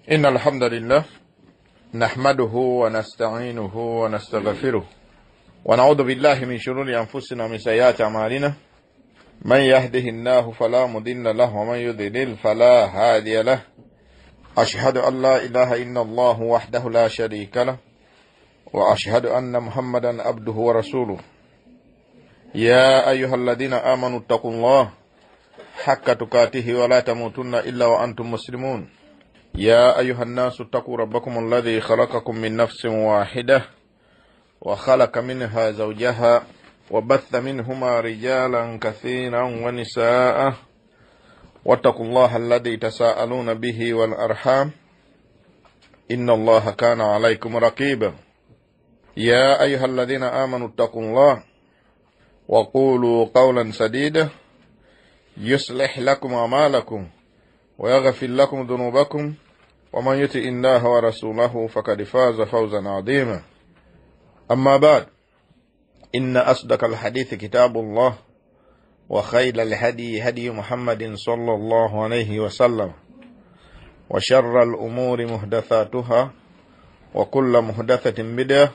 إن الحمد لله نحمده ونستعينه ونستغفره ونعوذ بالله من شرور أنفسنا ومن سيئات أعمالنا من يهده الله فلا مضل له ومن يضلل فلا هادي له أشهد أن لا إله إلا الله وحده لا شريك له وأشهد أن محمدا عبده ورسوله يا أيها الذين آمنوا اتقوا الله حق تقاته ولا تموتن إلا وأنتم مسلمون يا أيها الناس اتقوا ربكم الذي خلقكم من نفس واحدة وخلق منها زوجها وبث منهما رجالا كثيرا ونساء واتقوا الله الذي تساءلون به والأرحام إن الله كان عليكم رقيبا يا أيها الذين آمنوا اتقوا الله وقولوا قولا سديدا يصلح لكم أعمالكم ويغفر لكم ذنوبكم ومن يطع الله ورسوله فقد فاز فوزا عظيما أما بعد إن أصدق الحديث كتاب الله وخير الهدي هدي محمد صلى الله عليه وسلم وشر الأمور محدثاتها وكل محدثة بدعة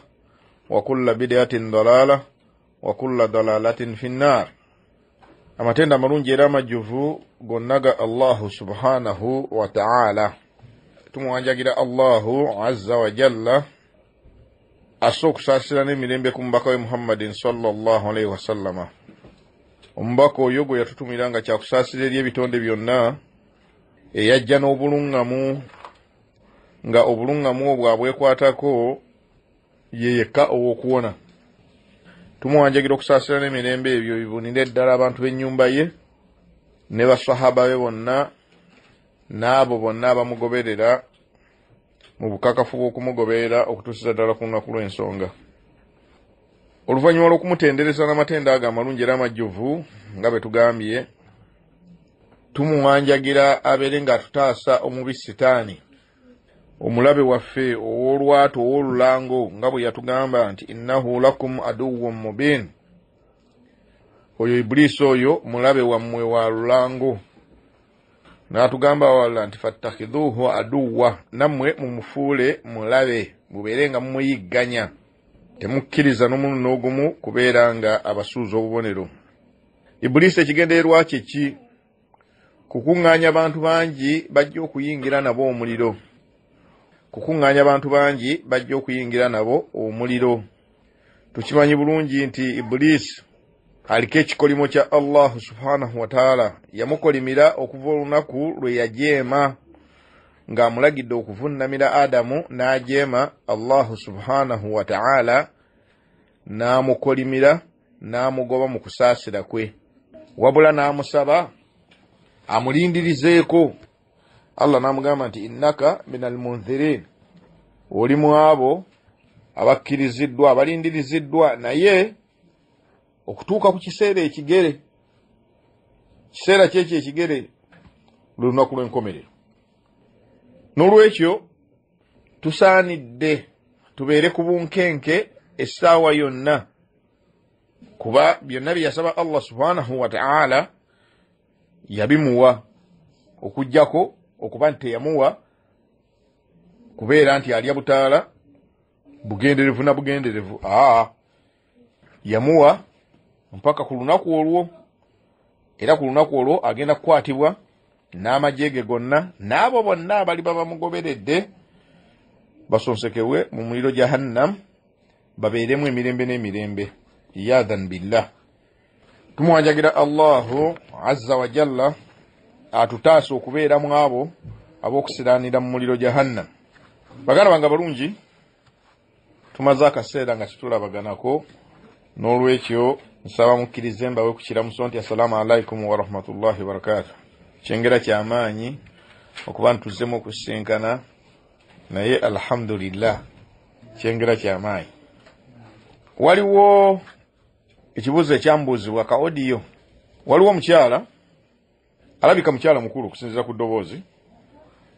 وكل بدعة ضلالة وكل ضلالة في النار. Amatendo amalungi era amajjuvu gonna ga Allahu subhanahu wa ta'ala. Tumuwanjagira Allahu azza wa jalla asse okusaasira n'emirembe ku mubaka we Muhammadin sallallahu alaihi wasallama. Omubaka oyo gwe yatutumira nga kyakusaasira eri ebitonde byonna, eyajja n'obuluŋŋamu, nga obuluŋŋamu obwo abwekwatako ye yekka ow'okuwona. Tumuwanjagira okusaasira n'emirembe ebyo bibunire ddala abantu b'ennyumba ye ne basahaba be bonna n'abo bonna abamugoberera mu bukakafu bw'okumugoberera okutuusiza ddala ku lunaku lw'ensonga. Oluvannyuma lw'okumutendereza n'amatendo ago amalungi era amajjuvu nga bwe tugambye, tumuwanjagira abeere ng'atutaasa omubi Sitaani, omulabe waffe ow'olwatu ow'olulango, nga bwe yatugamba nti innahu lakum aduwwun mubin. Oyo Ibuliisi oyo mulabe wammwe wa lulango. N'atugamba wala nti fattakhidhuhu aduwwa, nammwe mumufuule mulabe, mubeere nga mumuyigganya, temukkiriza n'omulundi n'ogumu kubeera nga abasuuza obubonero. Ibuliisi ekigendererwa kye ki? Kukuŋŋaanya bantu bangi bajja okuyingira nabo omuliro. Kukuŋŋaanya bantu bangi bajja okuyingira nabo omuliro. Tukimanyi bulungi nti Ibuliisi aliko ekikolimo kya Allahu subhanahu wa ta'ala. Yamukolimira okuva olunaku lwe yajeema ng'amulagidde okuvunnamira Adamu, n'ajeema Allahu subhanahu wa ta'ala n'amukolimira n'amugoba mu kusaasira kwe, wabula n'amusaba amulindirizeeko. Allah n'amugamba nti innaka minal munzirin, oli mu abo abakkiriziddwa abalindiriziddwa, naye okutuuka ku kiseera ekigere. Kiseera kyekyo ekigere lunaku lw'enkomerero. N'olwekyo tusaanidde tubeere ku bunkenke essaawa yonna, kuba byonna bye yasaba Allah subhanahu wa ta'ala yabimuwa, okuggyako okuba nti teyamuwa kubeera nti alya butaala bugenderevu na bugenderevu. Yamuwa mpaka ku lunaku olwo, era ku lunaku olwo agenda kukwatibwa n'amagye ge gonna n'abo bonna abaliba bamugoberedde basonsekebwe mu muliro Jahannam, babeeremu emirembe n'emirembe. Iyadhan billah. Tumuwanjagira Allahu azza wa jalla atutaasa okubeera mu abo ab'okusiranira mu muliro Jahannam. Baganda bange abalungi, tumaze akaseera nga tetulabaganako, n'olwekyo nsaba mukkirize mbawe ku kiramuso nti assalaamu alaikum warahmatullahi wabarakatuh. Kyengera kyamaanyi okuba ntuzzemu okusisinkana, naye alhamdulillah kyengera kyamaanyi. Waliwo ekibuuzo ekyambuuzibwa ka audio. Waliwo omukyala, alabika mukyala mukulu okusinziira ku ddoboozi,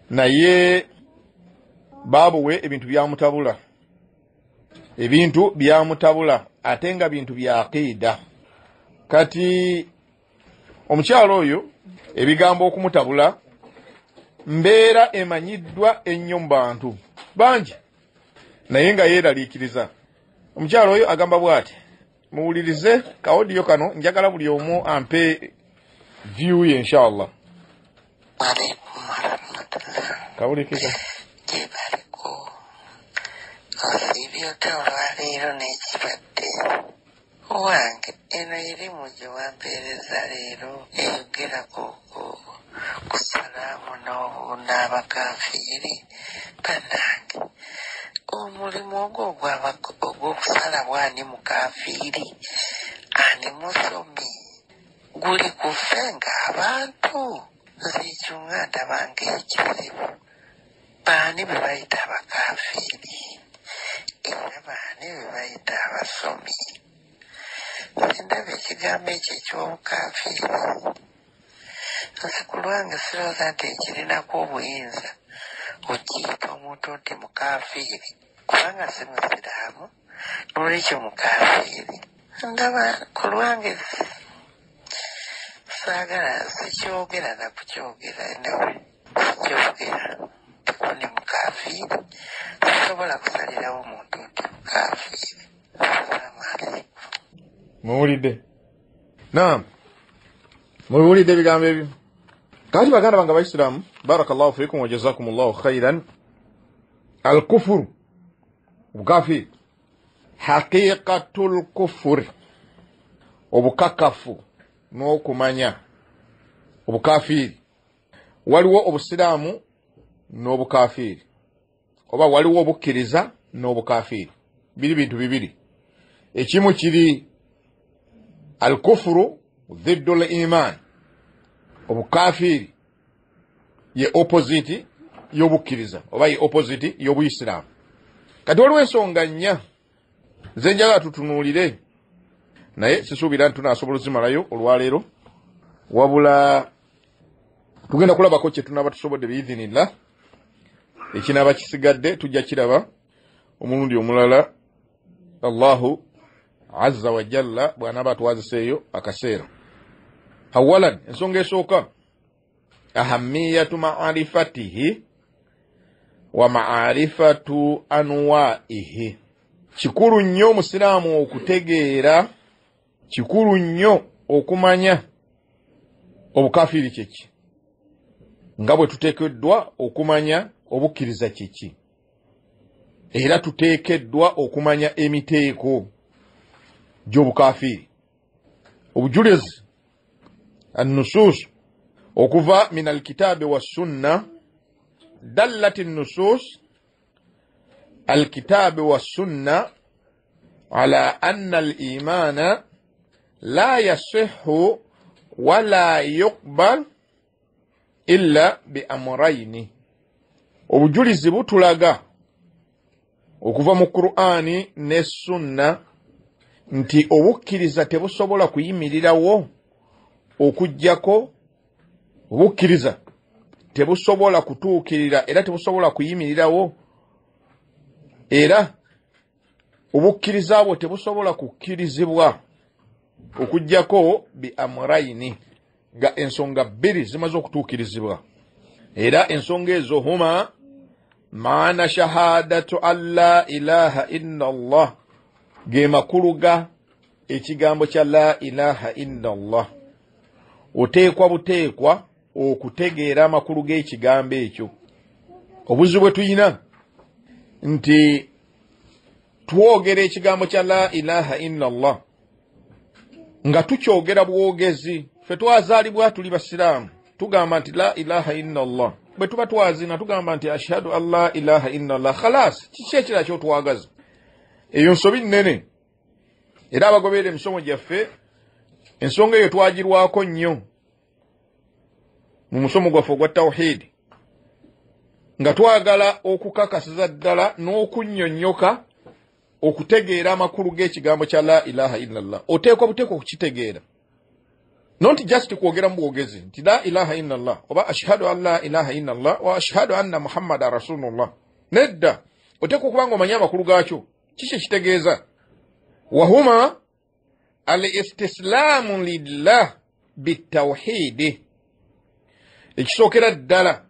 naye baabuwe ebintu byamutabula, ebintu byamutabula ate nga bintu bya aqiida. Kati omukyala oyo ebigambo okumutabula Mbeera emanyiddwa ennyo mu bantu bangi, naye nga yeeraliikiriza. Omukyala oyo agamba bw'ati, muwulirize kaodiyo kano, njagala buli omu ampe view ye inshallah. Alaikum warahmatullah. Kawulikika. Gyebaliko osiibye otya olwaleero n'ekibadde? Owange, eno erimu gye wampeereza leero eyogera ku salaamu n'abakafiiri. Bannange, omulimu ogwo ogw'okusalawo ani mukafiiri ani musomi guli ku ffe ng'abantu? Nze ekyo nga ndaba ng'ekizibu. Baani be bayita abakafiiri era baani be bayita abasomi? Nze ndaba ekigambo ekyo eky'obukafiiri, nze ku lwange sirowooza nti ekirinako obuyinza okiyita omuntu nti mukafiiri, kubanga si musiraamu, n'olwekyo mukafiiri. Ndaba ku lwange saagala, sikyogera na kukyogera, anyway sikyogera nti mukafiiri. Sisobola kusalirawo omuntu nti mukafiiri. Assalaamu alaikum. Muwulidde? Naam, muwulidde ebigambo ebyo? Kati baganda bange abayisiraamu, barakallahu fikum wa jazakumullahu khairan. Alkufuru, obukafiiri, haqiqatul kufuri, obukakafu n'okumanya obukafiiri. Waliwo obusiraamu n'obukafiiri, oba waliwo obukkiriza n'obukafiiri. Biri bintu bibiri. Ekimu kiri alkufuru dhiddul iman, obukafiiri ye opposite y'obukkiriza oba ye opposite y'obuyisiraamu. Kati waliwo ensonga nnya nze njagala tutunuulire, naye sisuubira nti tunaasobola ozimalayo olwaleero, wabula tugenda kulabako kye tunaaba tusobodde biidhinillah. Ekinaaba kisigadde tujja kiraba omulundi omulala, Allahu azza wa jalla bw'anaaba atwaziseeyo akaseera. Awalan, ensonga esooka, ahamiyatu ma'arifatihi wa ma'arifatu anwa'ihi. Kikulu nnyo omusiraamu okutegeera, kikulu nnyo okumanya obukafiiri kyeki, nga bwe tuteekeddwa okumanya obukkiriza kyeki, era tuteekeddwa okumanya emiteeko gy'obukafiiri. Obujulizi annusus okuva min alkitabi wassunna, dallat annusus alkitabi wassunna ala anna al-imana la yasihhu wala yuqbal illa bi amrayni. Obujulizi butulaga okuva mu Qur'ani ne sunna nti obukkiriza tebusobola kuyimirirawo okuggyako, obukkiriza tebusobola kutuukirira era tebusobola kuyimirirawo, era obukkiriza bwo tebusobola kukkirizibwa okuggyako bi amrayni, nga ensonga bbiri zimaze okutuukirizibwa. Era ensonga ezo huma maana shahadatu an la ilaha illa Allah, ge makulu ga ekigambo kya la ilaha illa Allah. Oteekwa buteekwa okutegeera amakulu g'ekigambo ekyo. Obuzibu bwe tuyina nti twogera ekigambo kya la ilaha illa Allah nga tukyogera bwogezi. Ffe twazaalibwa tuli basiraamu, tugamba nti la ilaha illa Allah. Bwe tuba twazina tugamba nti ashhadu an la ilaha illa Allah. Khalas, kiki ekirala ky'otwagaza? Eyo nsobi nnene. Era abagoberera emisomo gyaffe ensonga eyo twagirwako nnyo mu musomo gwaffe ogwa tawhidi, nga twagala okukakasiza ddala n'okunnyonnyoka okutegeera amakulu g'ekigambo kya la ilaha illa Allah. Oteekwa buteekwa okukitegeera, not just kwogera mu bwogezi nti la ilaha illa Allah oba ashhadu an la ilaha illa Allah wa ashhadu anna Muhammadan rasulullah. Nedda, oteekwa okuba ng'omanyi amakulu gaakyo, kiki ekitegeeza. Wahuma al-istislaamu lillah bitawhidi. Ekisookera ddala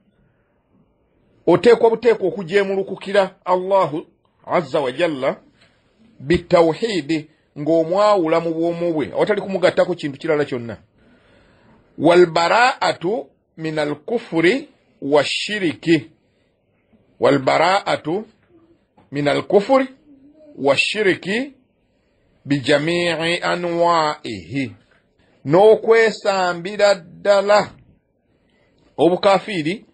Oteekwa buteekwa okujeemulukukira Allahu azza wa jalla bitawhidi, ng'omwawula mu bwomu bwe awatali kumugattako kintu kirala kyonna. Walbaraatu min alkufuri washiriki, walbaraatu min alkufuri washiriki bijamii anwaihi, n'okwesambira ddala obukafiiri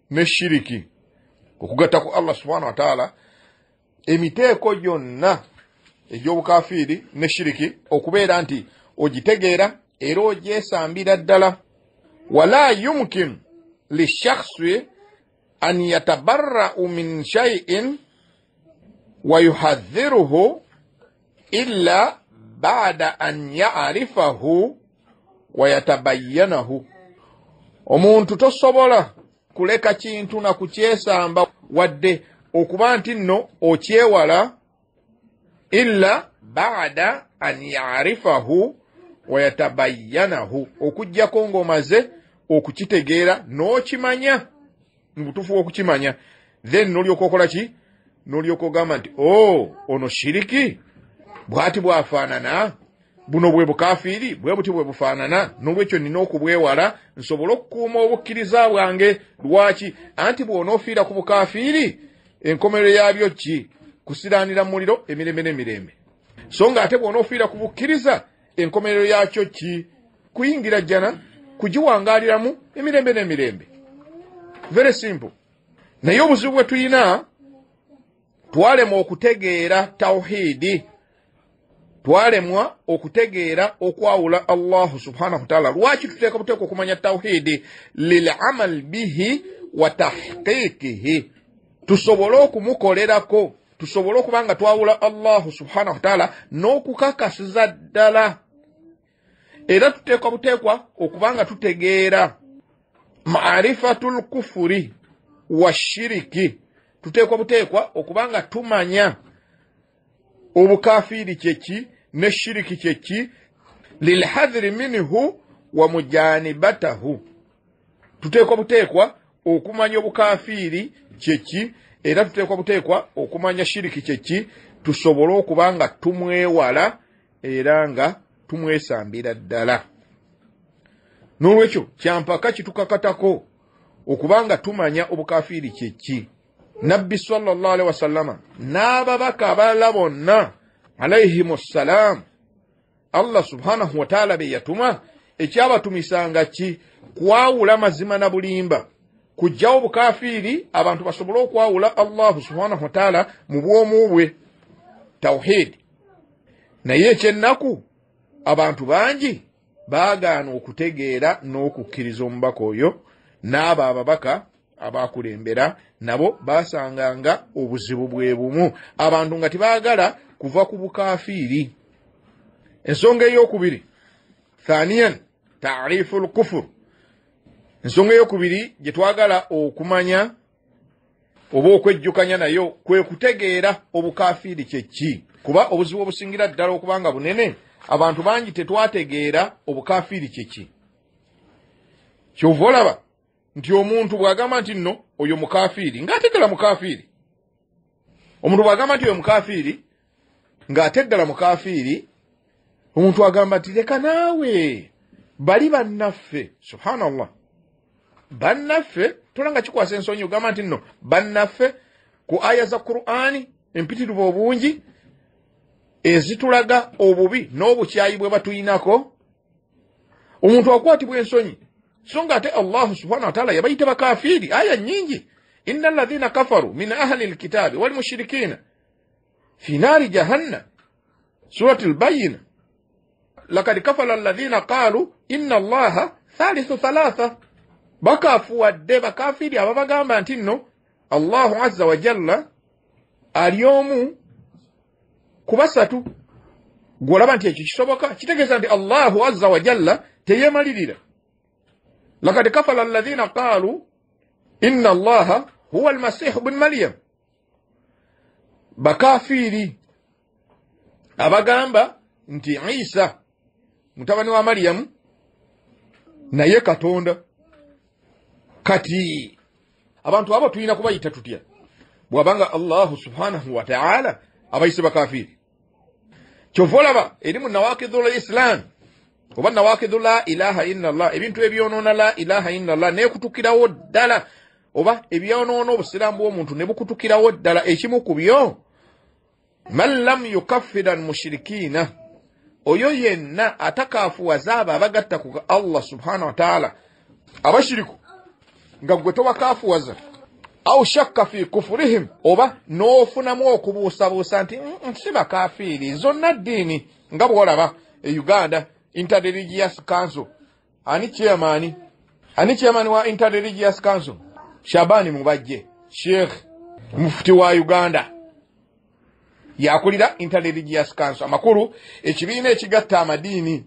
ne shiriki, okugatta ku Allah subhanahu wa ta'ala emiteeko gyonna egy'obukafiiri ne shiriki, okubeera nti ogitegeera era ogyesambira ddala. Wala yumkin lishakhsi an yatabarra'u min shay'in wa yuhadhiruhu illa ba'da an ya'rifahu wa yatabayyanahu. Omuntu tosobola kuleka kintu na kukyesamba wadde okuba nti nno okyewala illa ba'da an ya'rifahu wa yatabayyanahu, okuggyako ng'omaze okukitegeera n'okimanya mu butuufu okukimanya, then n'olyoka okola ki? N'olyoka ogamba nti o ono shiriki bw'ati bw'afaanana, buno bwe bukafiiri bwe buti bwe bufaanana, n'olwekyo nnina okubwewala nsobole okukuuma obukkiriza bwange. Lwaki? Anti bw'onoofiira ku bukafiiri enkomerero yaabyo ki? Kusiraanira mu muliro emirembe n'emirembe. So ng'ate bw'onoofiira ku bukkiriza enkomerero yakyo ki? Kuyingira jjana, kugiwangaaliramu emirembe n'emirembe. Very simple. Naye obuzibu bwe tulina, twalemwa okutegeera tawhidi, twalemwa okutegeera okwawula Allahu subhanahu wa ta'ala. Lwaki tuteeka buteeka okumanya tawhidi? Lil amal bihi wa tahqiqihi, tusobole okumukolerako, tusobole okuba nga twawula Allahu subhanahu wa ta'ala n'okukakasiza ddala. Era tuteekwa buteekwa okuba nga tutegeera ma'rifatul kufuri wa shiriki, tuteekwa buteekwa okuba nga tumanya obukafiiri kyeki ne shiriki kyeki, lilhadhiri minhu wa mujanibatahu, tuteekwa buteekwa okumanya obukafiiri kyeki era tuteekwa buteekwa okumanya shiriki kyeki, tusobole okuba nga tumwewala era nga tumwesambira ddala. N'olwekyo kyampaka kitukakatako okuba nga tumanya obukafiiri kyeki. Nabbi sallallahu alaihi wasallama n'ababaka abalala bonna alayhimu ssalam, Allah subhanahu wa ta'ala be yatuma, ekyabatumisanga ki? Kwawula mazima na bulimba, kujjawo obukafiiri abantu basobole okwawula Allahu subhanahu wa ta'ala mu bwomu bwe, tawhid. Naye ekyennaku abantu bangi baagaana okutegeera n'okukkiriza omubaka oyo, n'abo ababaka abakulembera nabo basanganga obuzibu bwe bumu, abantu nga tebaagala kuva ku bukafiiri. Ensonga eyokubiri, thaniyan ta'rifu al-kufr, ensonga eyokubiri gye twagala okumanya oba okwejjukanya nayo kwe kutegeera obukafiiri kye ki, kuba obuzibu obusingira ddala okubanga bunene abantu bangi tetwategeera obukafiiri kye ki. Kyova olaba nti omuntu bw'agamba nti nno oyo mukafiiri ng'ate ddala mukafiiri, omuntu bw'agamba nti oyo mukafiiri ng'ate ddala mukafiiri, omuntu agamba nti leka naawe bali bannaffe. Subhanallah, bannaffe tolanga kikwasa ensonyi ogamba nti nno bannaffe ku aya za Qur'ani empitirivu obungi ezitulaga obubi n'obukyayi bwe batuyinako, omuntu akwatibwa ensonyi. So nga ate Allahu subhanahu wa ta'ala yabayita bakafiiri aya nnyingi, inna alladhina kafaru min ahli alkitabi wal mushrikina fi nari jahannam, surati albayina, lakad kafara alladhina qalu inna Allaha thalithu thalatha. Bakafuwadde bakafiiri ababagamba nti nno Allahu azza wa jalla ali omu ku basatu. Gw'olaba nti ekyo kisoboka, kitegeeza nti Allahu azza wa jalla teyeemalirira. Lakad kafara alladhina qalu inna Allaha huwa almasihu bun Maryam, bakafiiri abagamba nti Isa mutabani wa Maryamu naye Katonda. Kati Abantu abo tulina kubayita tutya bw'abanga Allahu subhanahu wa ta'ala abayise bakafiiri? Kyova olaba eri mu nawakidhul islam oba nawakidhu la ilaha illallah, ebintu ebyonoona la ilaha illallah nekutukirawo ddala, oba ebyonoona obusiraamu bw'omuntu ne bukutukirawo ddala. Ekimu ku byo, man lam yukaffira almushirikiina, oyo yenna atakaafuwaza abo abagatta ku Allah subhanahu wa ta'ala, abashiriku, nga gwe tobakaafuwaza, au shakka fi kufurihim, oba n'ofunamu okubuusabuusa nti si bakafiiri, zonna ddiini. Nga bw'olaba e Uganda Interreligious Council, ani chairman? Ani chairman wa Interreligious Council? Shabani Mubajje, Sheikh Mufti wa Uganda, yakulira Interreligious Council. Amakulu, ekibiina ekigatta amadiini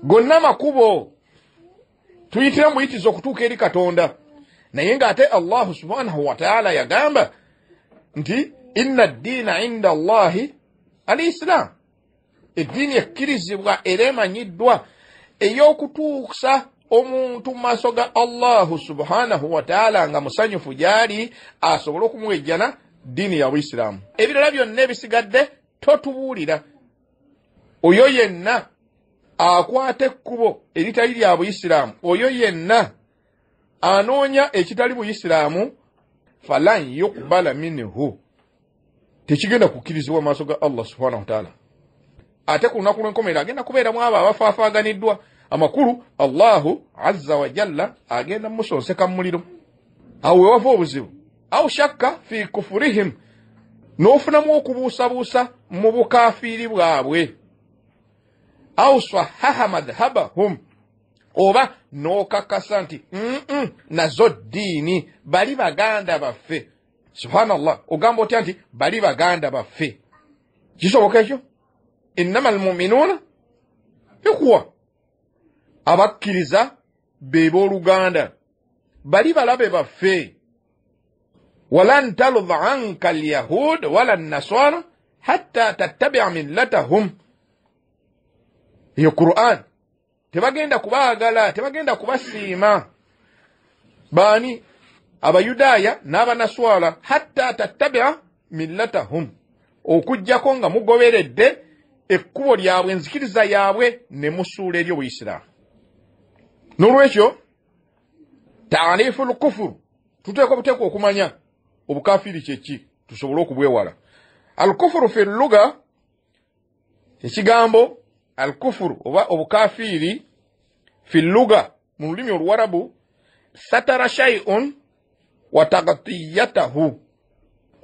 gonna. Makubo tuyitira mu buyitizi okutuuka eri Katonda, naye ng'ate Allahu subhanahu wa ta'ala yagamba nti inna ddiina inda Allahi al islam, eddiini ekkirizibwa era emanyiddwa ey'okutuusa omuntu mu maaso ga Allahu subhanahu wa ta'ala nga musanyufu gy'ali asobole okumuwejjana, ddiini ya Buisiraamu. Ebirala byonna ebisigadde totubuulira. Oyo yenna akwata ekkubo eritali lya Buyisiraamu, oyo yenna anoonya ekitali Buyisiraamu, falan yukbala minhu, tekigenda kukkirizibwa mu maaso ga Allah subhanahu wataala. Ate ku lunaku lw'enkomerero agenda kubeeramu abo abafaafaaganiddwa. Amakulu, Allahu azza wa jalla agenda musonseka mu muliro. Awo wewava obuzibu. Au shakka fi kufurihim, n'ofunamu okubuusabuusa mu bukafiiri bwabwe, au sahaha madhhabahum, oba n'okakasa nti nazo ddiini, bali baganda baffe. Subhanallah, ogamba otya nti bali baganda baffe? Kisoboka ekyo? Innama almuminuuna ikuwa, abakkiriza be booluganda, bali balabe baffe. Walan tarda anka alyahud wala nasara hatta tattabia millatahum. Eyo Quran. Tebagenda kubaagala, tebagenda kubasiima baani? Abayudaaya n'Abanaswala. Hatta tattabia millatahum, okugjako nga mugoberedde ekkubo lyabwe, enzikiriza yaabwe, ne musuula eri Obuyisiraamu. N'olwekyo taarifu lkufuru, tuteekwa buteekwa okumanya obukafiiri kyeki tusobole okubwewala. Alkufuru fi lluga, ekigambo alkufuru oba obukafiiri fi lluga, mu lulimi Oluwarabu, satara shay'un wa tagatiyatahu,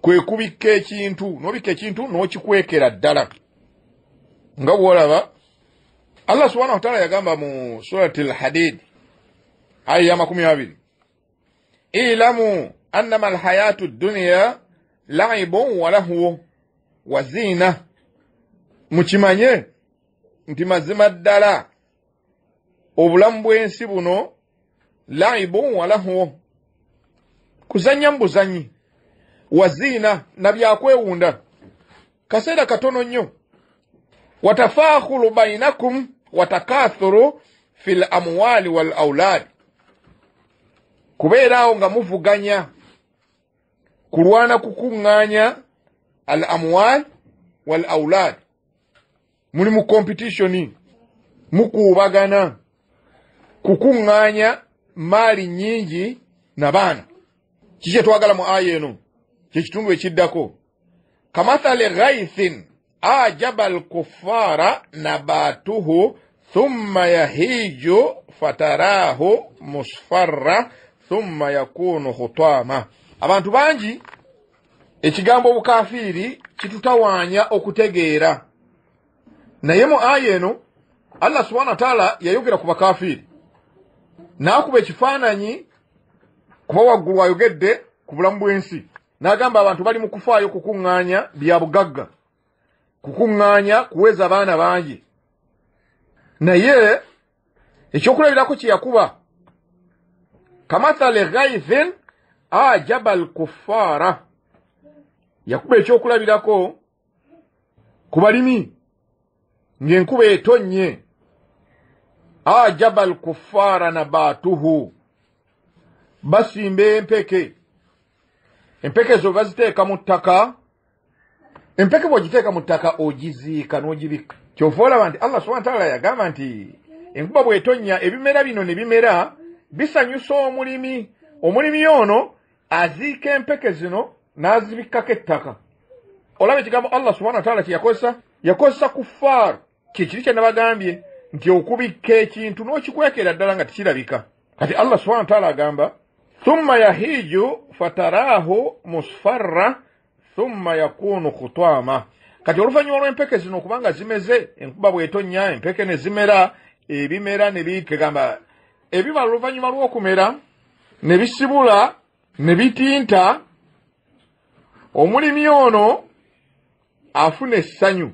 kwe kubikka ekintu, n'obikka ekintu n'okikwekera ddala. Nga bw'olaba Allah subhanahu wa taala yagamba mu Surati Al-Hadid aya ya 20, ilamu annama alhayatu dduniya laibun wa lahwu wa ziina, mukimanye nti mazima ddala obulamu bw'ensi buno laibun wa lahwu, kuzannya mu buzanyi, wa ziina, na byakwewunda, kaseera katono nnyo. Watafakhuru bainakum watakathuru fil amwali wal auladi, kubeeraawo nga muvuganya kulwana kukuŋŋaanya al amwal wal aulad, muli mu competition, mukuubagana kukuŋŋaanya maali nnyingi na baana. Kiki twagala mu aya eno? Kyekitundu ekiddako. Kamathali ghaithin ajaba alkuffara nabatuhu thumma yahiju fatarahu musfarra thumma yakunu khutama. Abantu bangi ekigambo obukafiiri kitutawaanya okutegeera, naye mu aya eno Allah subhanahu wa taala yayogera ku bakafiiri n'akuba ekifaananyi, kuba waggulu ayogedde ku bulamu bw'ensi n'agamba abantu bali mu kufaayo kukuŋŋaanya bya bugagga, kukuŋŋaanya kuweza baana bangi. Naye ekyokulabirako kye yakuba, kamathali ghaithin ajaba alkuffara, yakuba ekyokulabirako ku balimi ng'enkuba etonnye. Ajaba alkuffara nabatuhu, basimba empeke, Empeke ezo baziteeka mu ttaka. Empeke bw'ogiteeka mu ttaka ogiziika n'ogibikka. Kyova olaba nti Allah subhanahu wa ta'ala yagamba nti enkuba bw'etonnya ebimera bino ne bimera bisanyusa omulimi. Omulimi ono aziika empeke zino n'azibikkako ettaka. Olaba ekigambo Allah subhanahu wa ta'ala kye yakozesa, yakozesa kuffaar. Kye kiri kye nabagambye nti okubikka ekintu n'okikwekera ddala nga tekirabika. Kati Allah subhanahu wa ta'ala agamba thumma yahiju fatarahu musfarra thumma yakunu khutama. Kati oluvannyuma lw'empeke zino okubanga zimeze, enkuba bw'etonnya empeke ne zimera, ebimera ne bikegamba ebibala oluvannyuma lw'okumera ne bisibula ne bitinta, omulimi ono afuna essanyu.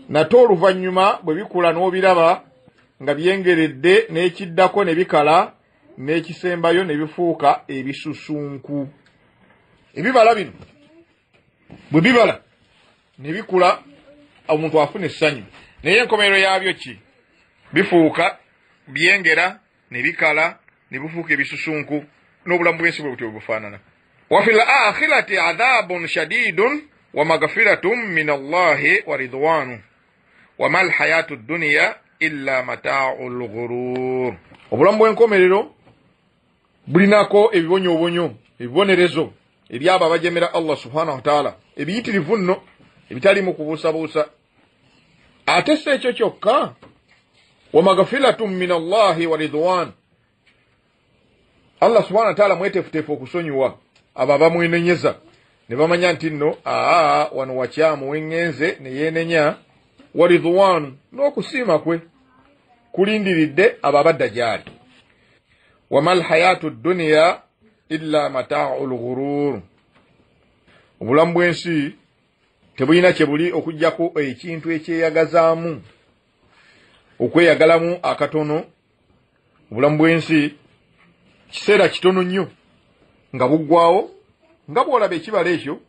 Nate oluvannyuma bwe bikula n'obiraba nga byengeredde n'ekiddako ne bikala n'ekisembayo ne bifuuka ebisusunku. Ebibala bino bwe bibala ne bikula, omuntu afuna essanyu, naye enkomerero yaabyo ki? Bifuuka byengera ne bikala ne bifuuka ebisusunku. N'obulamu bw'ensi bwe butyo bwe bufaanana. Wa fil akhirati adhabun shadidun wa maghfiratun min Allahi wa ridwanu wa mal hayatu dunya illa mata'ul ghurur. Obulamu bw'enkomerero bulinako ebibonyoobonyo, ebibonerezo ebyabo abajemera Allah subhanahu wa ta'ala, ebiyitirivu nno ebitalimu kubuusabuusa. Ate si ekyo kyokka, wa maghfiratun min Allahi wa ridwan. Allah subhanahu wa ta'ala mweteefuteefu okusonyiwa abo abamwenenyeza ne bamanya nti nno aa wano wakyamu weŋŋenze ne yeenenya. Wa ridwan, n'okusiima kwe kulindiridde abo abadda gy'ali. Wa mal hayatu dunya illa mata'ul ghurur. Obulamu bw'ensi tebulina kye buli okuggyako ekintu ekyeyagazaamu, okweyagalamu akatono. Obulamu bw'ensi kiseera kitono nnyo nga buggwawo. Nga bw'olaba ekibala ekyo,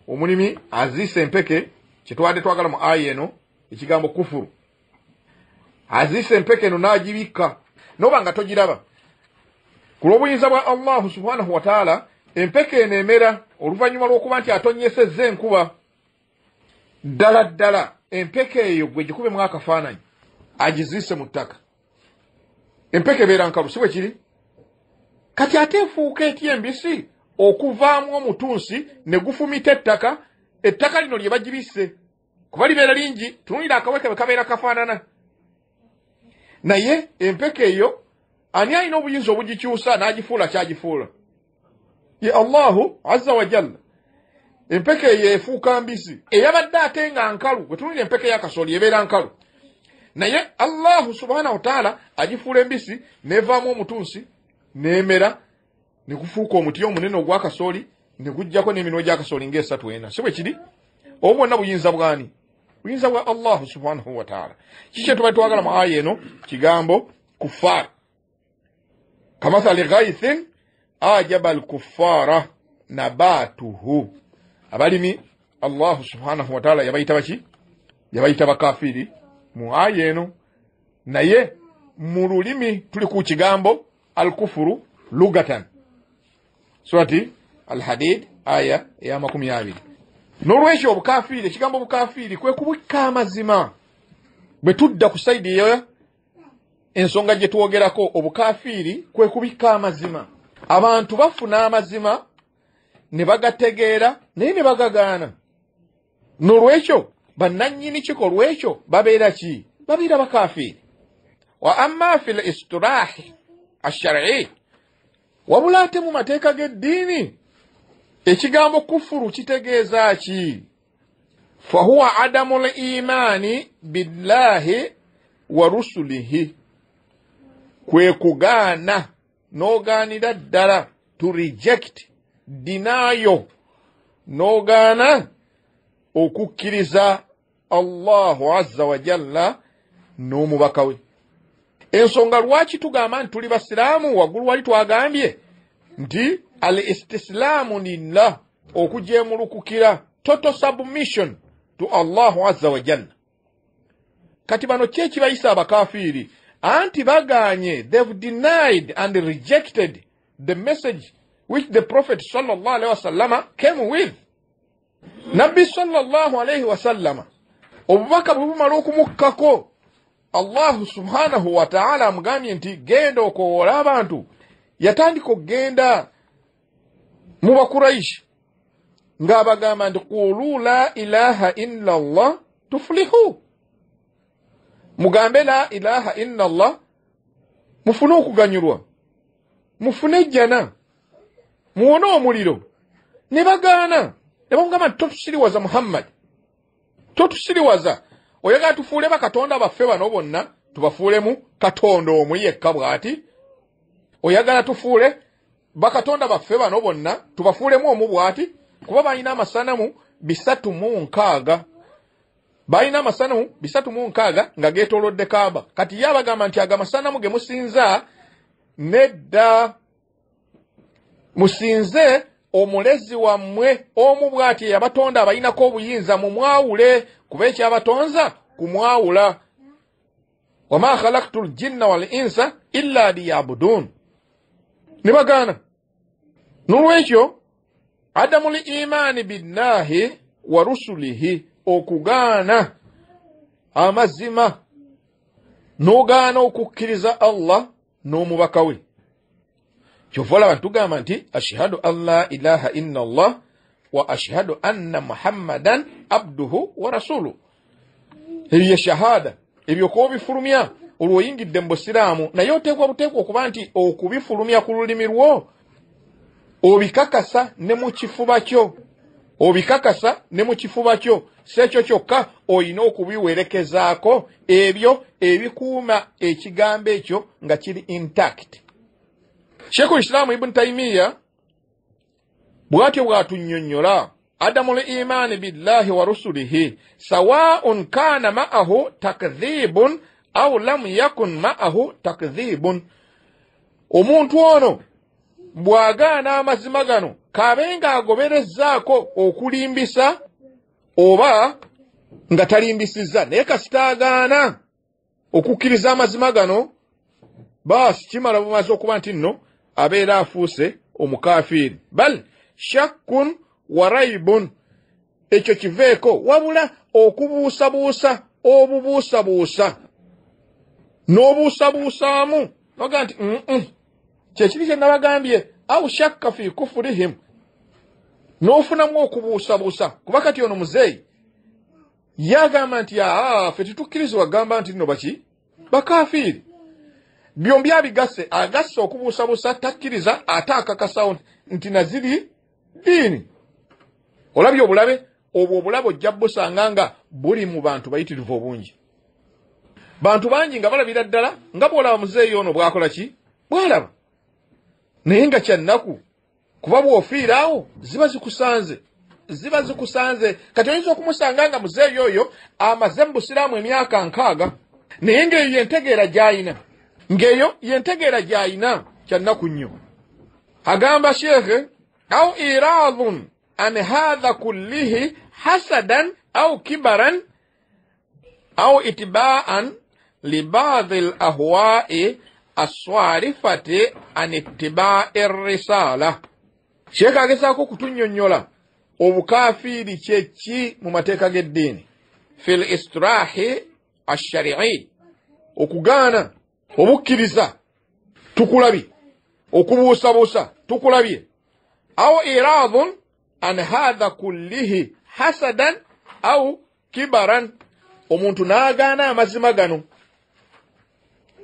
omulimi aziisa empeke, kye twadde twagala mu aya eno ekigambo kufuru, aziisa empeke eno n'agibikka n'oba nga togiraba. Ku lw'obuyinza bwa Allahu subhanahu wa ta'ala, empeke eno emera oluvannyuma lw'okuba nti atonnyesezza enkuba. Ddala ddala empeke eyo gwe gikubemu akafaananyi, agiziise mu ttaka, empeke ebeera nkalu, si bwe kiri? Kati ate efuuka etya embisi okuvaamu omutunsi ne gufumita ettaka? Ettaka lino lye bagibisse kuba libeera lingi, tunuulira akaweke bwe kabeera kafaanana. Naye empeke eyo ani alina obuyinza obugikyusa n'agifuula kyagifuula? Ye Allahu azza wa jalla. Empeke eyo efuuka mbisi eyabadde ate nga nkalu. Bwe tunuulira empeke y'akasooli ebeera nkalu, naye Allahu subhanahu wa ta'ala agifuula embisi n'evaamu omutunsi n'emera ne gufuuka omuti omunene ogw'akasooli ne gujjako n'eminwe gy'akasooli ng'esatu ena, si bwe kiri? Obwo bwonna buyinza bw'ani? Buyinza bwa Allahu subhanahu wa ta'ala. Kiki kye tuba twagala mu aya eno? Kigambo kuffar. Kamathali ghaithin ajaba al-kuffara nabatuhu. Abalimi Allahu subhanahu wa ta'ala yabayita baki? Yabayita bakafiri mu aya eno. Naye mu lulimi tuli ku kigambo al-kufuru lugatan. Surati Al-Hadid aya ya 20. N'olwekyo obukafiiri, ekigambo obukafiiri kwe kubikka amazima. Bwe tudda ku sayidi eyo ensonga gye twogerako, obukafiiri kwe kubikka amazima. Abantu bafuna amazima ne bagategeera naye ne bagagaana. N'olwekyo bannannyini kikolwa ekyo babeera ki? Babeera bakafiiri. Wa amma fil istirahi ash-shar'i, wabula ate mu mateeka g'eddiini ekigambo kufuru kitegeeza ki? Fahuwa adamu l-imaani billahi wa rusulihi, kwe kugaana n'ogaanira ddala, to reject, denial, n'ogaana okukkiriza Allahu azza wa jalla n'omubaka we. Ensonga lwaki tugamba nti tuli basiraamu, waggulu wali twagambye nti al-istislaamu lillah, okujeemulukukira, total submission to Allahu azza wa jalla. Kati bano ki ekibayisa abakafiiri? Anti bagaanye, they've denied and rejected the message which the Prophet sallallahu alaihi wasallama came with. Nabbi sallallahu alaihi wasallama obubaka bwe bumala okumukkako, Allahu subhanahu wa ta'ala amugambye nti genda okowoola abantu. Yatandika okugenda mu Bakuraishi ng'abagamba nti qulu la ilaha illa Allah tuflihu, mugambe la ilaha illa Allah mufune okuganyulwa, mufune ejjana, muwone omuliro. Ne bagaana, ne bamugamba nti totusiriwaza Muhammad, totusiriwaza, oyagala tufuule bakatonda baffe bano bonna tubafuulemu katonda omu yekka bw'ati? Oyagala tufuule bakatonda baffe bano bonna tubafuulemu omu bw'ati? Kuba balina amasanamu 360, balina amasanamu 360 nga geetoolodde Kaaba. Kati ye abagamba nti aga amasanamu ge musinza nedda, musinze omulezi wammwe omu bw'ati eyabatonda abalinako obuyinza, mumwawule, kuba ekyabatonza kumwawula. Wama khalaqtu ljinna wal insa illa liyabudun. Ne bagaana. N'olwekyo adamu li imaani billahi wa rusulihi, okugaana amazima n'ogaana okukkiriza Allah n'omubaka we. Kyova olaba tugamba nti ashhadu an la ilaha illa Allah wa ashhadu anna Muhammadan abduhu wa rasuluhu. Eyo ye shahada, ebyo kw'obifulumya olwo oyingidde mu busiraamu, naye oteekwa buteekwa okuba nti okubifulumya ku lulimi lwo obikakasa ne mu kifuba kyo, obikakasa ne mu kifuba kyo. Si ekyo kyokka, olina okubiwerekezaako ebyo ebikuuma ekigambo ekyo nga kiri intact. Sheikh Islam Ibn Taymiyyah bw'atyo bw'atunnyonnyola adamu l-imaani billahi wa rusulihi sawaun kana ma'ahu takdhibun aw lam yakun ma'ahu takdhibun. Omuntu ono bw'agaana amazima gano, k'abe ng'agoberezzaako okulimbisa oba nga talimbisizza, naye kasita agaana okukkiriza amazima gano, baasi kimala bumaze okuba nti nno abeera afuuse omukafiiri. Bal shakkun wa raibun, ekyo kiveeko, wabula okubuusabuusa obubuusabuusa n'obuusabuusaamu noga nti kyekiri kye nabagambye, au shakka fi kufurihim, n'ofunamu okubuusabuusa. Kuba kati ono muzeeyi yagamba nti ffe tetukkirizibwa gamba nti nno baki bakafiiri. Byombi abigasse, agasse okubuusabuusa, takkiriza ate akakasawo nti naziri ddiini. Olabye obulabe obwo, obulabe ojja busanga nga buli mu bantu bayitirivu obungi, bantu bangi nga balabira ddala nga bw'olaba muzeeyi ono bw'akola ki, bw'alaba, naye nga kyannaku kuba bw'ofiira awo ziba zikusanze, ziba zikusanze. Kati oyinza okumusanga nga muzeeyi oyo amaze mu busiraamu emyaka 60, naye ng'eyo yentegeera gy'ayina, ng'eyo yentegeera gy'ayina. Kyannaku nnyo. Agamba sheekhe au iradun an hadha kullihi hasadan au kibaran au itibaan libadhi l ahwai aswarifati an ittibai risala. Sheekhe agezaako okutunnyonnyola obukafiiri kye ki mu mateeka g'eddiini fil istirahi ashari'i, okugaana obukkiriza tukulabye, okubuusabuusa tukulabye, au iradun an hadha kullihi hasadan au kibaran, omuntu n'agaana amazima gano,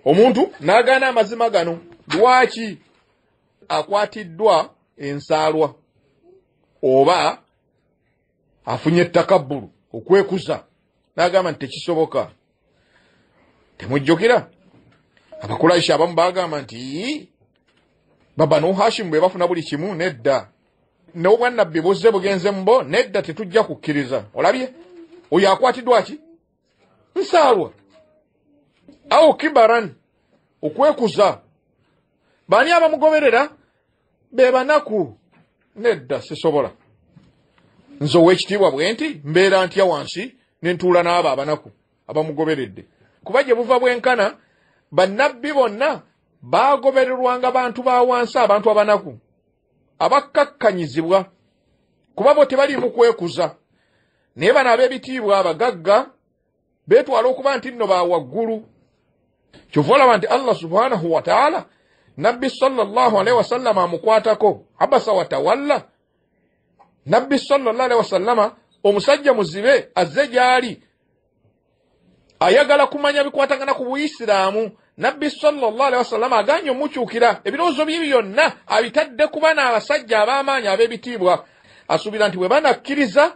omuntu n'agaana amazima gano. Lwaki akwatiddwa ensaalwa oba afunye ettakabbulu okwekuza n'agamba nti tekisoboka? Temujjukira Abakulayishi abamu bagamba nti Babanu Hashimu bwe bafuna buli kimu, nedda, n'obwannabbi buzze bugenze mu bo, nedda, tetujja kukkiriza. Olabye oyo akwatiddwa ki? Nsaalwa au kibaran, okwekuza. Baani abamugoberera? Be banaku. Nedda, sisobola, nze ow'ekitiibwa bwe nti mbeera ntya wansi ne ntuula n'abo abanaku abamugoberedde? Kuba gye buva bwenkana bannabbi bonna baagobererwanga bantu ba wansi, abantu abanaku. Abakkakkanyizibwa, kuba bo tebaliimu kwekuza, naye bano ab'ebitiibwa abagagga beetwala okuba nti nno ba waggulu. Kyova olaba nti Allah subhanahu wa taala Nabbi sallallahu alaihi wasallama amukwatako, abasa watawalla. Nabbi sallallahu alaihi wasallama omusajja muzibe azze gy'ali ayagala kumanya bikwatagana ku Buyisiraamu. Nabbi sallallahu alaihi wasallama aganye omukyukira, ebirowoozo bye byonna abitadde ku bano abasajja ab'amaanyi ab'ebitiibwa, asuubira nti bwe banakkiriza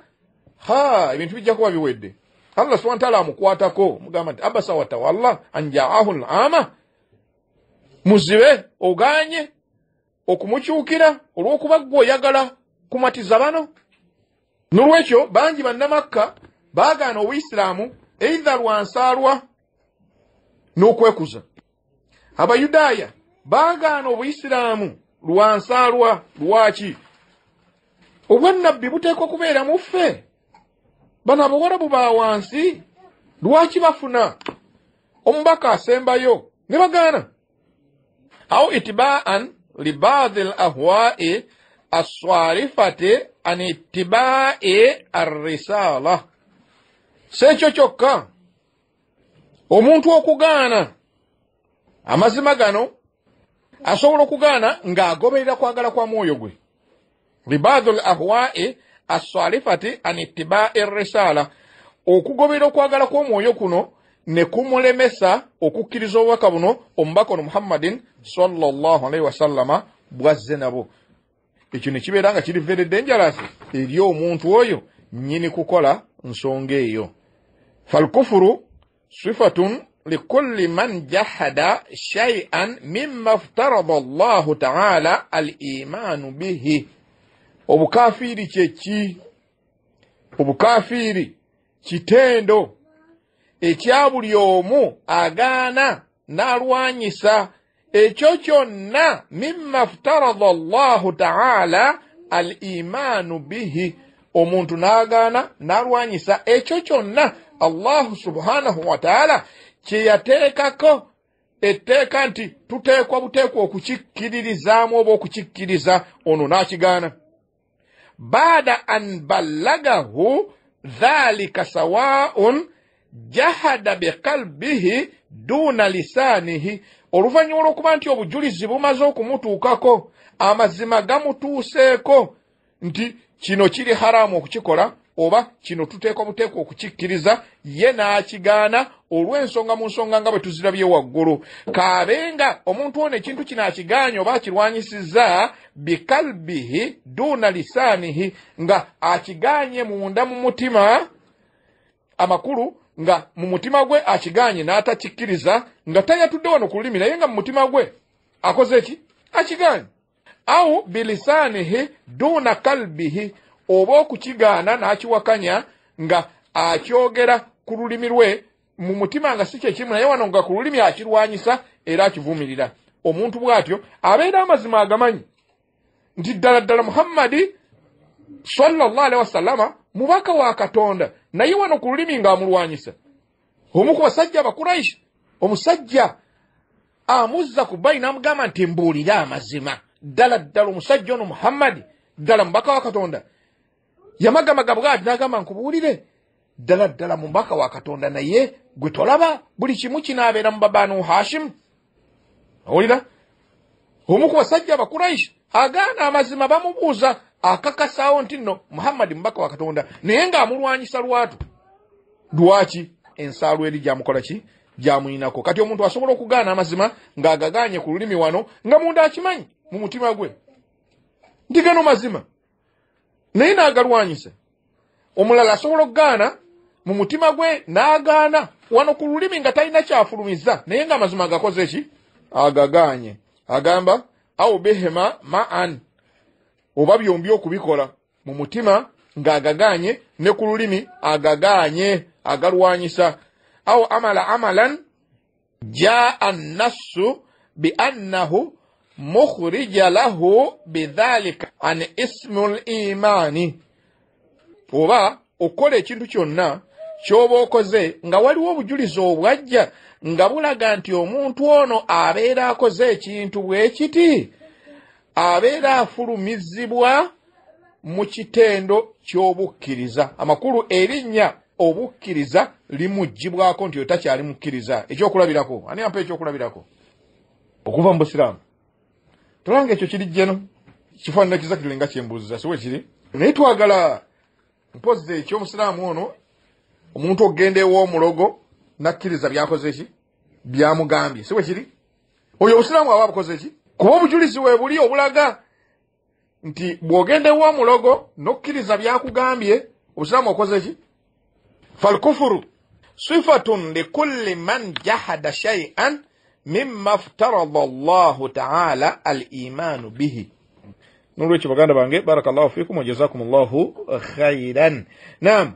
ha ebintu bijja kuba biwedde. Allah subhanahu wa taala amukwatako, mugamba nti abasa watawalla an jaahu al-ama, muzibe oganye okumukyukira olw'okuba ggwe oyagala kumatiza bano. Nolwekyo bangi bannamakka baagaana Obuyisiraamu eitha lwa nsaalwa n'okwekuza. Abayudaaya baagaana Obuyisiraamu lwa nsaalwa. Lwaki? Obwannabbi buteekwa kubeera mu ffe. Bano Abawarabu ba wansi lwaki bafuna omubaka asembayo ne bagaana? Au itibaan libaadhi l ahwai asswarifati an itibai arrisala. Si ekyo kyokka, omuntu okugaana amazima gano asobola okugaana ng'agoberera kwagala kwa mwoyo gwe. Libaadhi l ahwai asswarifati an itibai arrisala, okugoberera okwagala kw'omwoyo kuno ne kumulemesa okukkiriza obubaka buno omubaka ono Muhammadin sallallahu alaihi wasallama bwazze nabo. Ekyo ne kibeera nga kiri very dangerous eri omuntu oyo nnyini kukola nsonga eyo. Falkufuru sifatun likulli man jahada shay'an mimma iftarada Allahu ta'ala al-imanu bihi. Obukafiiri kye ki? Obukafiiri kitendo ekya buli omu agaana n'alwanyisa ekyo kyonna mimma iftarada Allahu ta'ala al-imanu bihi, omuntu n'agaana n'alwanyisa ekyo kyonna Allahu subhanahu wa ta'ala kye yateekako etteeka nti tuteekwa buteekwa okukikkiririzaamu oba okukikkiriza, ono n'akigaana. Baada an ballagahu dhalika sawaun jahada biqalbihi duna lisanihi, oluvannyuma olw'okuba nti obujulizi bumaze okumutuukako, amazima gamutuuseeko nti kino kiri haramu okukikola oba kino tuteekwa buteekwa okukikkiriza, ye n'akigaana olw'ensonga mu nsonga nga bwe tuzirabye waggulu. Kaabenga omuntu ono ekintu kino akigaanye oba akirwanyisizza bikalbihi duna lisanihi, nga akigaanye munda mu mutima, amakulu nga mu mutima gwe akigaanye n'atakikkiriza, nga tayatudde wano ku lulimi naye nga mu mutima gwe akoze ki? Akigaanye. Au bilisanihi duna kalbihi, oba okukigaana n'akiwakanya nga akyogera ku lulimi lwe mu mutima nga si kyekimu, naye wano nga ku lulimi akirwanyisa era akivumirira. Omuntu bw'atyo abeera amazima agamanyi nti ddala ddala Muhammadi sallallahu alaihi wasallama mubaka wa Katonda, naye wano ku lulimi ng'amulwanyisa. Omu ku basajja Abakuraishi, omusajja amuzza ku bbayi n'amugamba nti mbuulire amazima, ddala ddala omusajja ono Muhammadi ddala mubaka wa Katonda. Yamagamaga bw'ati n'agamba nkubuulire, ddala ddala mubaka wa Katonda, naye gwe tolaba buli kimu kinaabeera mu Babanu Hashim. Owulira? Omu ku basajja Abakuraishi agaana amazima, bamubuuza akakasaawo nti nno Muhammadi mubaka wa Katonda, naye ng'amulwanyisa lwatu. Lwaki? Ensaalwa eri gyamukola ki? Gyamuyinako. Kati omuntu asobola okugaana amazima ng'agagaanye ku lulimi wano, nga munda akimanyi mu mutima gwe nti gano mazima, naye n'agalwanyisa. Omulala asobola okugaana mu mutima gwe n'agaana wano ku lulimi nga talina kyafulumiza, naye ng'amazima agakoze ki? Agagaanye. Agamba au bihima ma'an, oba byombi okubikola mu mutima ng'agagaanye ne ku lulimi agagaanye, agalwanyisa. Au amala amalan jaa annassu bi annahu mukhrija lahu bidhalika an ismul imani, oba okukola ekintu kyonna ky'oba okoze nga waliwo obujulizi obwajja nga bulaga nti omuntu ono abeera akoze ekintu bwe kiti, Abeera afulumizibwa mu kitendo ky'obukkiriza. Amakulu erinnya obukkiriza limuggyibwako nti otakyali mukkiriza. Ekyokulabirako, ani ampa ekyokulabirako okuva mu busiraamu? Tolanga ekyo kiri jjeno kifaanana kizakiri nga kyembuuziza, si bwe kiri? Naye twagala mpozzi ekyomusiraamu ono, omuntu okugenda ew'omulogo nakkiriza byakoze ki, byamugambye, si bwe kiri? Oyo obusiraamu aba abukoze ki? Kuba obujulizi we buli obulaga nti bw'ogenda ew'omulogo n'okkiriza byakugambye, obusiraamu okoze ki? Falkufuru sifatun likulli man jahada shay'an mimma aftarada Allahu ta'ala al-imanu bihi. Nolwekyo baganda bange, barakallahu fikum wa jazakumullahu khairan. Naam,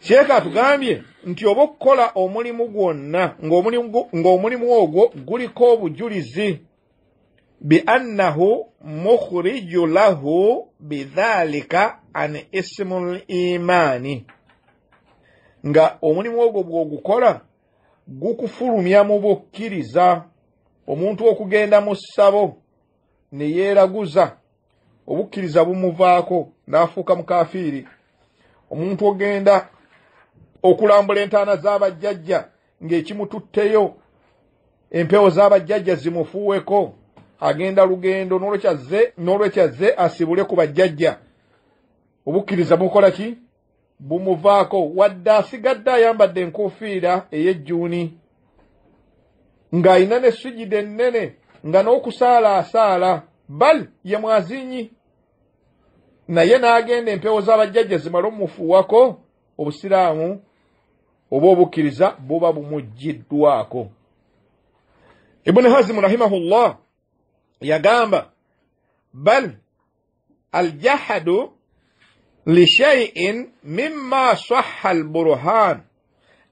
Sheikh atugambye nti oba okukola omulimu gwonna ng'omulimu ogwo guliko obujulizi bi annahu mukhriju lahu bidhalika an ismul imani, nga omulimu ogwo bw'ogukola gukufulumya mu bukkiriza. Omuntu okugenda mu ssabo ne yeeraguza, obukkiriza bumuvaako n'afuuka mukafiiri. Omuntu ogenda okulambula entaana z'abajjajja ng'ekimututteyo empewo z'abajjajja zimufuuweko, agenda lugendo n'olwekyo azze asibule ku bajjajja, obukkiriza bukola ki? Bumuvaako. Wadde asigadde ayambadde enkofiira ey'ejjuuni, ng'alina ne sujida ennene, nga n'okusaala asaala, bal ye mwazinyi, naye n'agenda empewo z'abajjajja zimale omufuuwako, obusiraamu oba obukkiriza buba bumuggiddwako. Ibn Hazm rahimahullah yagamba bal aljahadu lishay'in mimma sahha alburhan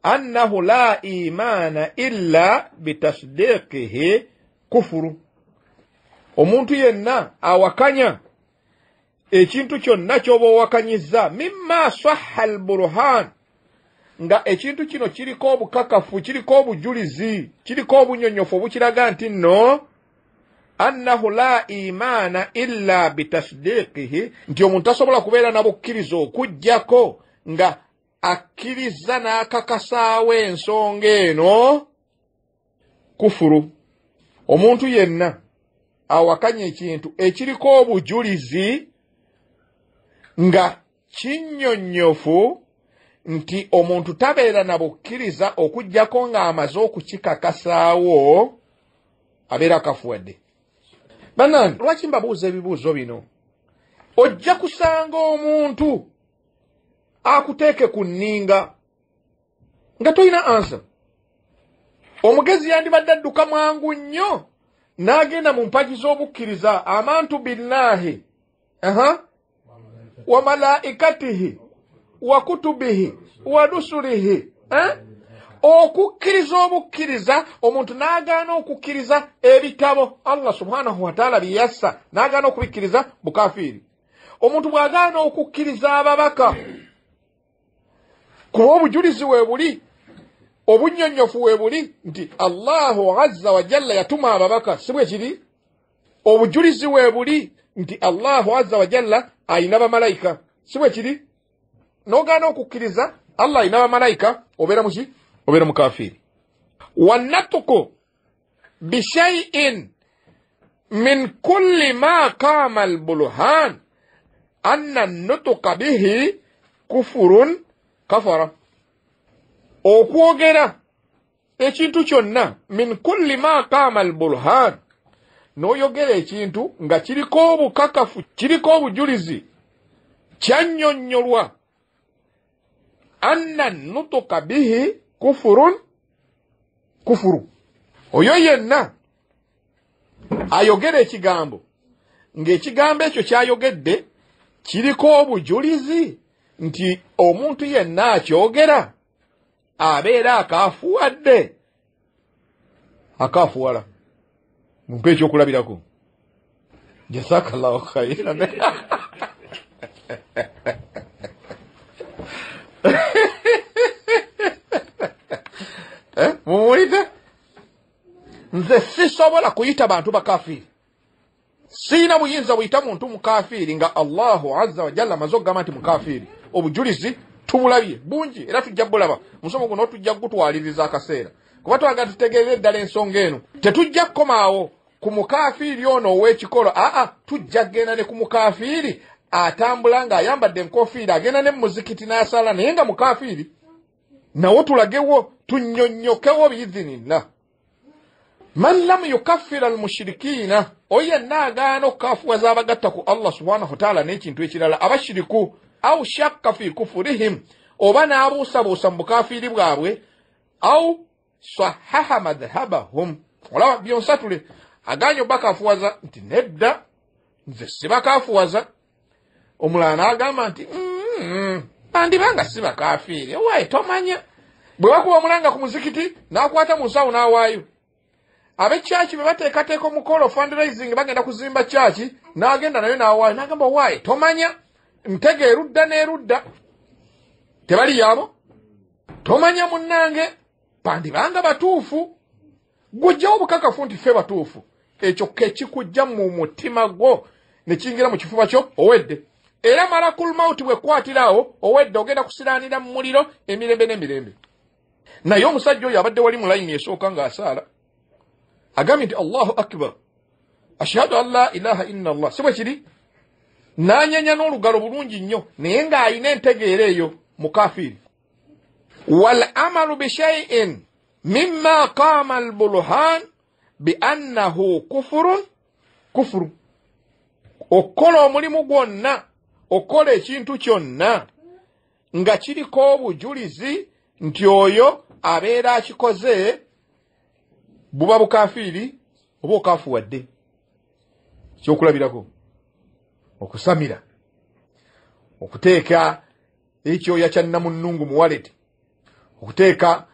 annahu la imana illa bitasdiqihi kufuru. Omuntu yenna awakanya ekintu kyonna ky'oba owakanyiza, mimma sahha alburhan, nga ekintu kino kiriko obukakafu, kiriko obujulizi, kiriko obunyonyofu obukiraga nti nno annahu la imana illa bitasdiqihi, nti omuntu tasobola kubeera na bukkiriza okuggyako nga akkiriza n'akakasaawo ensonga eno, kufuru. Omuntu yenna awakanya ekintu ekiriko obujulizi nga kinnyonnyofu nti omuntu tabeera na bukkiriza okuggyako ng'amaze okukikakasaawo, abeera akafuwadde. Bannange, lwaki mbabuuza ebibuuzo bino? Ojja kusanga omuntu akuteeke ku nninga nga tolina ansa. Omugezi yandibadde adduka mwangu nnyo n'agenda mu mpagi z'obukkiriza, amantu billahi wa malaikatihi wa kutubihi wa rusulihi. Okukkiriza obukkiriza, omuntu n'agaana okukkiriza ebitabo Allah subhanahu wa ta'ala bye yassa, n'agaana okubikkiriza, bukafiiri. Omuntu bw'agaana okukkiriza ababaka, kuba obujulizi we buli, obunnyonnyofu we buli nti Allahu azza wa jalla yatuma ababaka, si bwe kiri? Obujulizi we buli nti Allahu azza wa jalla ayina bamalayika, si bwe kiri? N'ogaana okukkiriza Allah ayina bamalayika, obeera muki? Obeera mukafiiri. Wannatuku bishay'in min kulli ma qama albulhan anna nutuka bihi kufurun kafara. Okwogera ekintu kyonna, min kulli ma qama albulhan, n'oyogera ekintu nga kiriko obukakafu, kiriko obujulizi, kyannyonnyolwa, anna nutuka bihi kufurun kufuru. Oyo yenna ayogera ekigambo ng'ekigambo ekyo kyayogedde kiriko obujulizi nti omuntu yenna akyogera abeera akaafuwadde, akaafuwala. Mumpe ekyokulabirako. Jazakallahu khairan. Mumuwulidde? Nze sisobola kuyita bantu bakafiiri, Tetulina buyinza buyita muntu mukafiiri nga Allahu azza wa jalla amaze okugamba nti mukafiiri. Obujulizi tubulabye bungi era tujja bulaba. Musomo guno tujja kugutwaliriza akaseera, kuba twagala tutegeerere ddala ensonga eno. Tetujja kukomaawo ku mukafiiri ono ow'ekikolo, aa, tujja kugenda ne ku mukafiiri atambula ng'ayambadde enkofiira, agenda ne muzikiti n'asala naye nga mukafiiri, nawo tulagewo tunnyonnyokewo biidhinillah. Man lam yukaffira almushrikiina, oyo yenna agaana okukafuwaza abagatta ku Allah subhanahu wataala n'ekintu ekirala, abashiriku, au shakka fi kufurihim, oba n'abuusabuusa mu bukafiiri bwabwe, au sahaha madhhabahum. Olaba byonsatule aganye obakafuwaza nti nedda nze sibakafuwaza, omulala n'agamba nti bandibanga sibakafiiri, owaaye tomanya. Bwe bakuba omulanga ku muzikiti n'akwata mu nsawo n'awaayo. Ab'ekyaki bwe bateekateeka omukolo fundraising bagenda kuzimba kyaki, n'agenda nayo n'awaayo n'agamba owaaye tomanya, ntega erudda n'erudda tebali yaabo, tomanya munnange, bandibanga batuufu. Gujjawo obukakafu nti ffe batuufu, ekyo kekikujja mu mutima gwo ne kiyingira mu kifuba kyo, owedde. Era malakul mauti bwekkwatirawo owedde, ogenda kusiraanira mu muliro emirembe n'emirembe. Naye omusajja oyo abadde wali mu layini esooka ng'asaala, agambye nti Allahu akbar, ashhadu an la ilaha illa Allah, si bwe kiri? N'anyenya n'olugalo bulungi nnyo, naye ng'alina entegeera eyo mukafiiri. Wal amalu bishaiin mimma qama albulhan biannahu kufurun kufuru. Okukola omulimu gwonna, okukola ekintu kyonna nga kiriko obujulizi nti oyo abeera akikoze buba bukafiiri oba okafuwadde. Ekyokulabirako, okusamira, okuteeka ekyoya kya nnamunnungu mu waleti, okuteeka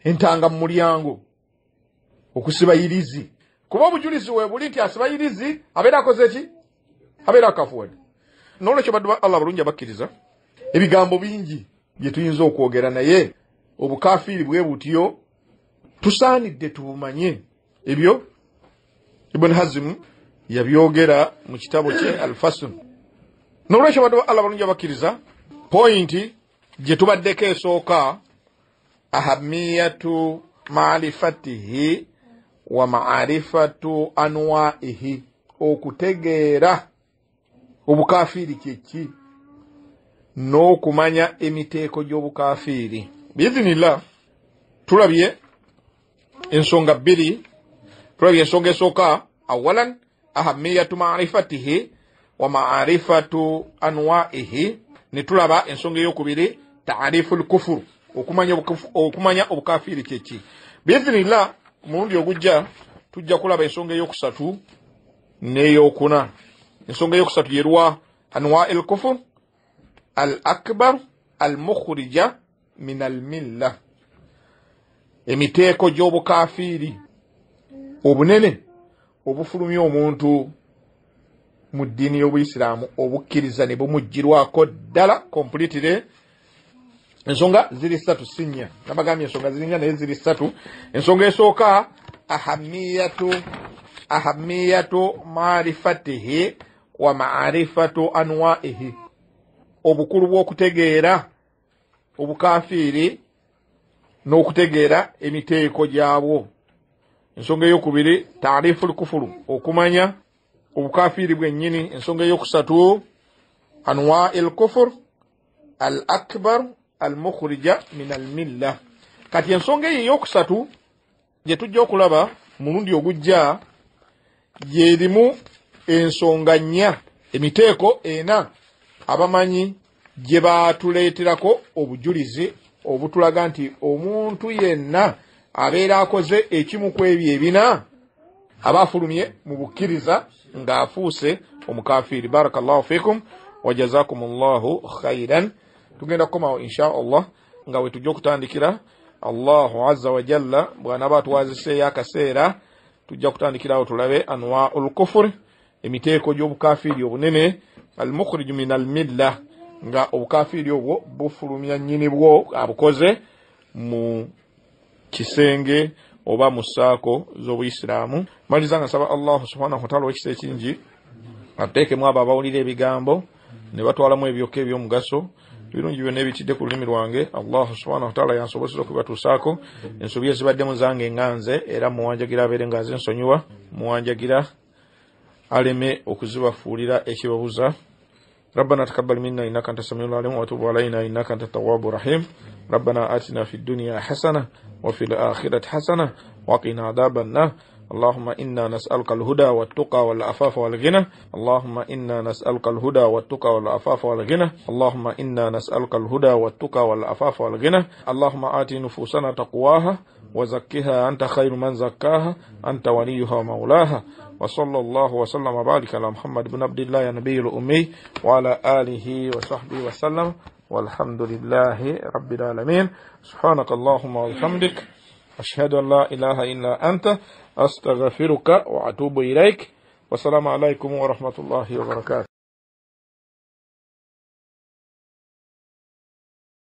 entanga mu mulyango, okusiba yirizi. Kuba obujulizi weebuli nti asiba yirizi abeera akoze ki? Abeera akafuwadde. N'olwekyo baddu ba Allah bulungi abakkiriza, ebigambo bingi bye tuyinza okwogera, naye obukafiiri bwe butyo tusaanidde tubumanye. Ebyo Ibn Hazm yabyogera mu kitabo kye Al-Fasl. N'olwekyo baddu ba Allah bulungi abakkiriza, pointi gye tubaddeko esooka, ahamiyatu maarifatihi wa maarifatu anwaihi, okutegeera obukafiiri kyeki n'okumanya emiteeko gy'obukafiiri. Biidhinillah tulabye ensonga bbiri. Tulabye ensonga esooka, awalan ahamiyatu maarifatihi wa maarifatu anwaihi, ne tulaba ensonga eyokubiri, taarifu lkufuru, okumanya obukafiiri kyeki. Biidhinillah omulundi ogujja tujja kulaba ensonga eyokusatu n'eyokuna. Ensonga eyokusatu yerwa anwai lkufur al akbar al mukhrija min al milla, emiteeko gy'obukafiiri obunene obufulumya omuntu mu ddiini y'obuyisiraamu, obukkiriza ne bumuggyirwako ddala completely. Ensonga ziri ssatu, si nnya. Nabagambye ensonga ziri nnya naye ziri ssatu. Ensonga esooka, ahamiyatu maarifatihi wa maarifatu anwaihi, obukulu bw'okutegeera obukafiiri n'okutegeera emiteeko gyabwo. Ensonga eyokubiri, taarifu lkufuru, okumanya obukafiiri bwennyini. Ensonga eyokusatu, anwai lkufur al akbar al mukhrija min al milla. Kati ensonga eyo eyokusatu gye tujja okulaba mulundi ogujja gyerimu ensonga nnya, emiteeko ena abamanyi gye batuleeterako obujulizi obutulaga nti omuntu yenna abeera akoze ekimu ku ebyo ebina aba afulumye mu bukkiriza ng'afuuse omukafiiri. Barakallahu fikum wa jazakumullahu khairan. Tugenda kukomawo insha Allah nga we tujja okutandikira. Allahu azza wa jalla bw'anaaba atwaziseeyo akaseera, tujja kutandikirawo tulabe anwaul kufuri, emiteeko gy'obukafiiri obunene, al mukhriju min al milla, nga obukafiiri obwo bufulumya nnyini bwo abukoze mu kisenge Oba mu saako z'obuyisiraamu. Maliriza nga nsaba Allahu subhanahu wataala ow'ekisa ekingi ateekemu abo abawulira ebigambo ne batwalamu ebyokka eby'omugaso. Ebirungi byonna ebitidde ku lulimi lwange, Allahu subhanahu wataala yansobozesa okubatuusaako. Ensobi ezibaddemu zange nga nze, era muwanjagira abeere nga azinsonyiwa, muwanjagira aleme okuzibafuulira ekibabuza. ربنا تقبل منا إنك أنت السميع العليم وتب علينا إنك أنت التواب الرحيم. ربنا آتنا في الدنيا حسنة وفي الآخرة حسنة وقنا عذاب النار. اللهم إنا نسألك الهدى والتقى والعفاف والغنى. اللهم إنا نسألك الهدى والتقى والعفاف والغنى. اللهم إنا نسألك الهدى والتقى والعفاف والغنى. اللهم آت نفوسنا تقواها وزكها أنت خير من زكاها، أنت وليها ومولاها. وصلى الله وسلم وبارك على محمد بن عبد الله النبي الأمي وعلى آله وصحبه وسلم، والحمد لله رب العالمين. سبحانك اللهم وبحمدك، أشهد أن لا إله إلا أنت، أستغفرك وأتوب إليك. والسلام عليكم ورحمة الله وبركاته.